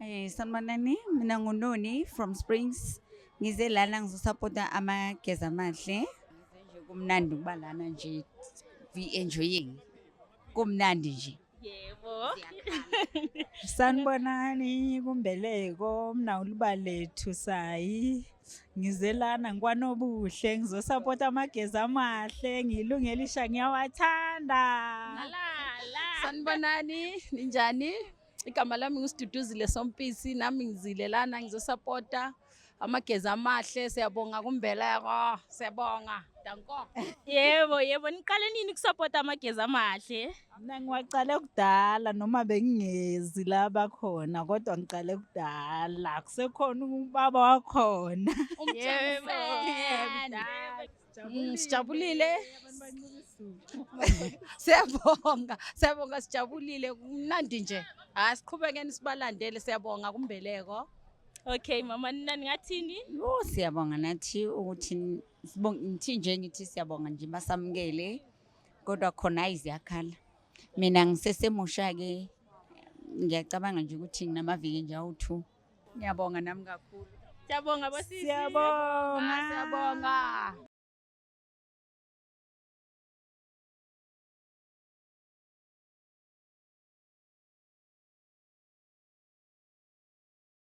Sanibonani, mina nguNoni from Springs. Ngize lana ngizosupporta Amageza Amahle. Ngize nje kumnandi ukuba lana nje, we enjoying. Kumnandi nje. Yebo. Sanibonani kumbeleko, mina uLubalethu Sayi. Ngize lana ngikwaNobuhle ngizosapota Amageza Amahle, ngilungela isha, ngiyawathanda. Sanibonani, ninjani? Igama lami nguSiduduzile Sompisi, nami ngizile lana ngizosapota Amageza Amahle. Siyabonga kumbeleko, siyabonga. Danko. Yebo, niqale nini ukusupporta Amageza Amahle? Mina ngiwaqale kudala, noma bengingezi la bakhona, kodwa ngiqale kudala. Kusekhona ubaba wakhona. Yebo. Sijabulile. Siyabonga, siyabonga, sijabulile, kumnandi nje. Hayi, siqhubekeni sibalandele, siyabonga kumbeleko. Okay, mama, nina ningathini? Yo, siyabonga nathi ukuthi ngithi nje ngithi siyabonga nje basamukele. Kodwa khona hayi, ziyakhala. Mina ngisesemusha ke, ngiyacabanga nje ukuthi nginamaviki nje awu2. Ngiyabonga nami kakhulu. Siyabonga bosisi. Siyabonga. Siyabonga.